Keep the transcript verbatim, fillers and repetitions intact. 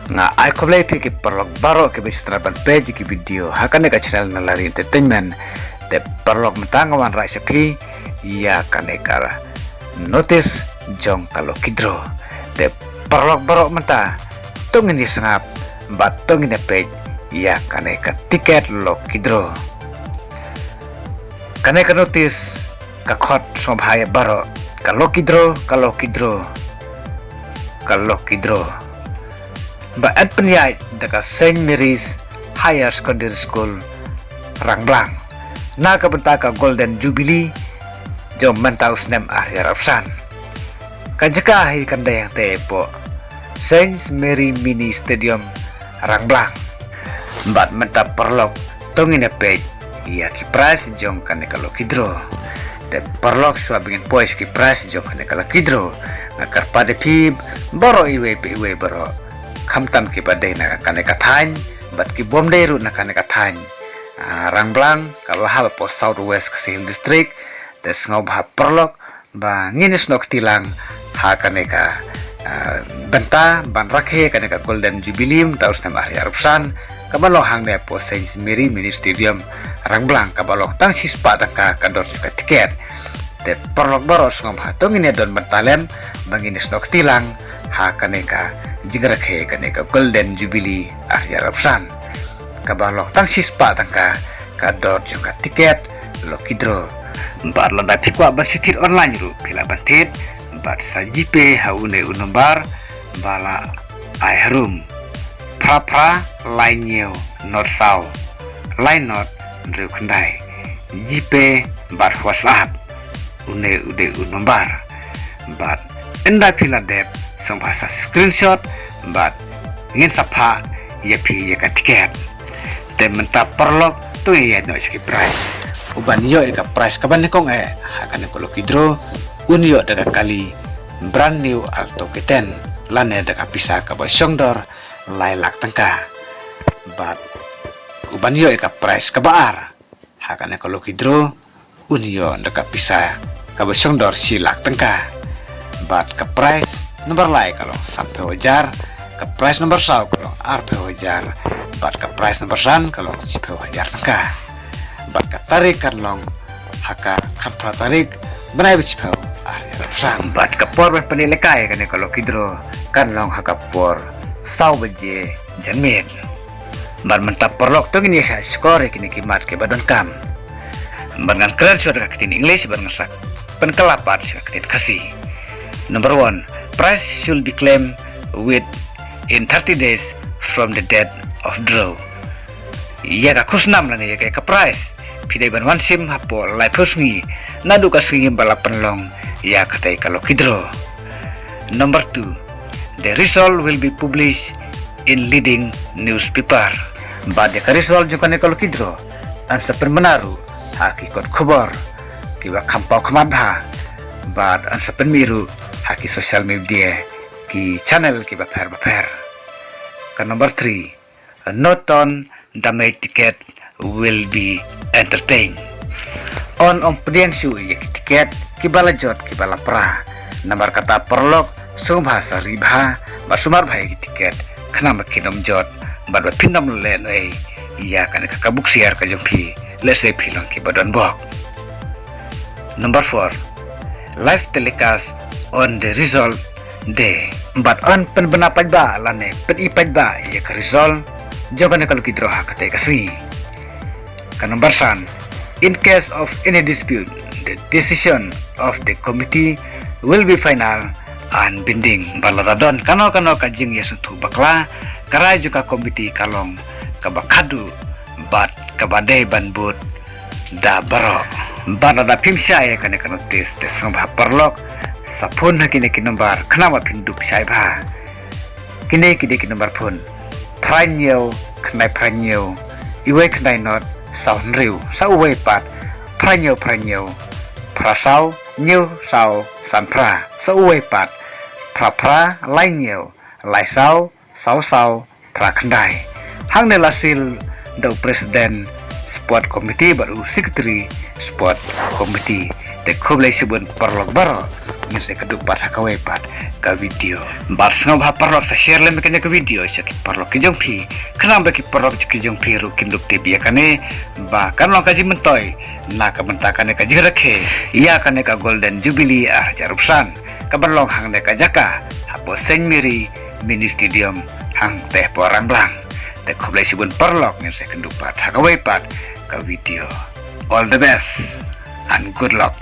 Nga ai khublei phi ki paralok baroh ki ba sdang ban peit ki video ha kane ka channel Nalari Entertainment. Te paralok mynta nga wanrah sha phi ïa kane ka notice jong ka lucky draw. Te paralok baroh mynta to ngin ïa sngap bad to ngin ïa peit ïa kane ka tiket lucky draw. Kane ka notice ka khot sngewbha ïa baroh, ka lucky draw, ka lucky draw, ka lucky draw. Ba yn pynïaid da ka Saint Mary's Higher Secondary School Rangblang na ka bynta ka Golden Jubilee jong mynta u snem ar hajar arphew san. Ka jaka hi kan dei hangtei hapoh Saint Mary Mini Stadium Rangblang. Bad mynta paralok to ngin ïa peit ïa ki prize jong kane ka lucky draw. Te paralok shuwa ba ngin poi sha ki prize jong kane ka lucky draw, nga kyrpad ïa phi baroh iwei pa iwei baroh, khamtam ki ba dei na kane ka thaiñ bad ki bym dei ruh na kane ka thaiñ, ah, Rangblang kaba hap hapoh South West Khasi Hills District. Te sngewbha paralok ba ngin ïa snoh kti lang ha kane ka, ah, bynta ban rakhe kane ka Golden Jubilee mynta u snem ar hajar arphew san, kaba long hangne hapoh Saint Mary Mini Stadium Rangblang, kaba long tang shispah tyngka ka dor jong ka tiket. Te paralok baroh sngewbha to ngin ïa don bynta lem ba ngin ïa snoh kti lang ha kane ka jingrakhe kane ka Golden Jubilee ar hajar arphew san, kaba long tang shispah tyngka ka dor jong ka tiket lucky draw. Bad lada phi kwah ban shu thied online ruh phi lah ban thied bad sa GPay ha une u nombar ba la ai harum: phra phra lai hynñiew nod saw lai nod hynriew khyndai. GPay bad WhatsApp, une u dei u nombar. Bad ynda phi la dep, sngewbha sa screenshot bad ngin sa phah ïa phi ïa ka tiket. Te mynta paralok to ïa ïaid noh sha ki prize. U ban ïoh ïa ka prize kaba nyngkong eh ha kane ka lucky draw, un ïoh da ka kali brand new Alto K ten lane da ka pisa kaba shong dor lai lak tyngka. Bad u ban ïoh ïa ka prize kaba ar ha kane ka lucky draw, un ïoh da ka pisa kaba shong dor shi lak tyngka. Bad ka prize number lai ka long sanphew hajar, ka prize number saw ka long arphew hajar, bad ka prize number san ka long shiphew hajar tyngka. Bad ka tarik kan long ha ka khatphra tarik bnai ba shiphew ar hajar arphew san. Bad ka por ban pynïalehkai kane ka lucky draw kan long ha ka por saw baje janmiet. Bad mynta paralok to ngin ïa shah shkor ïa kine ki mat kiba donkam. Bad ngan kren shuwa da ka ktien English bad ngan sa pynkylla pat sha ka ktien Khasi. Number one, prize should be claimed within thirty days from the date of draw. Ïa ka khusnam lane ïa ka prize phi dei ban wan shim hapoh laiphew sngi naduh ka sngi ba la pynlong ïa katei ka lucky draw. Number two, the result will be published in leading newspaper. Bad ïa ka result jong kane ka lucky draw yn sa pynbna ruh ha ki kot khubor kiba kham paw khmat bha. Bad yn sa pynmih ruh ha ki social media, ki channel kiba pher bapher. Ka number three, no torn damaged ticket will be entertained. Yn ym pdiang shuh ïa ki tiket kiba la jot kiba la pra. Namar kata paralok sngewbha sa ri bha bad sumar bha ïa ki tiket khnang ba kin ym jot bad ba phin ym leh noh ïa kane ka buk syiar ka jong phi lehse phi long kiba don bok. Number four, live telecast on the result day. Bad yn pynbna paidbah lane pyni paidbah ïa ka result jong kane ka lucky draw ha katei ka sngi. Ka number san, in case of any dispute, the decision of the committee will be final and binding. Bad lada don kano kano ka jingïasngewthuh bakla, ka rai jong ka committee ka long kaba khadduh bad kaba dei ban bud da baroh. Bad lada phim shai ïa kane ka notice te sngewbha paralok sa phone ha kine ki number khnang ba phin dup shai bha. Kine ki dei ki number phone: phra hynñiew khyndai phra hynñiew, iwei khyndai nod saw hynriew, sa uwei pat phra hynñiew phra hynñiew, phra saw hynñiew saw san phra, sa uwei pat phra phra lai hynñiew lai saw saw saw phra khyndai. Hangne la seal da u President Sport Committee bad u Secretary Sport Committee. Te khublei shibun paralok baroh. Ngin sa ïakynduh pat ha kawei pat ka video. Bad sngewbha paralok sa share lem ïa kane ka video sha ki paralok ki jong phi, khnang ba ki paralok ki jong phi ruh kin dup tip ïa kane ba kan long ka jingmyntoi na ka bynta kane ka jingrakhe ïa kane ka Golden Jubilee ar hajar arphew san, kaban long hangne ka jaka hapoh Saint Mary Mini Stadium hangtei hapoh Rangblang. Te khublei shibun paralok, ngin sa ïakynduh pat ha kawei pat ka video. All the best and good luck.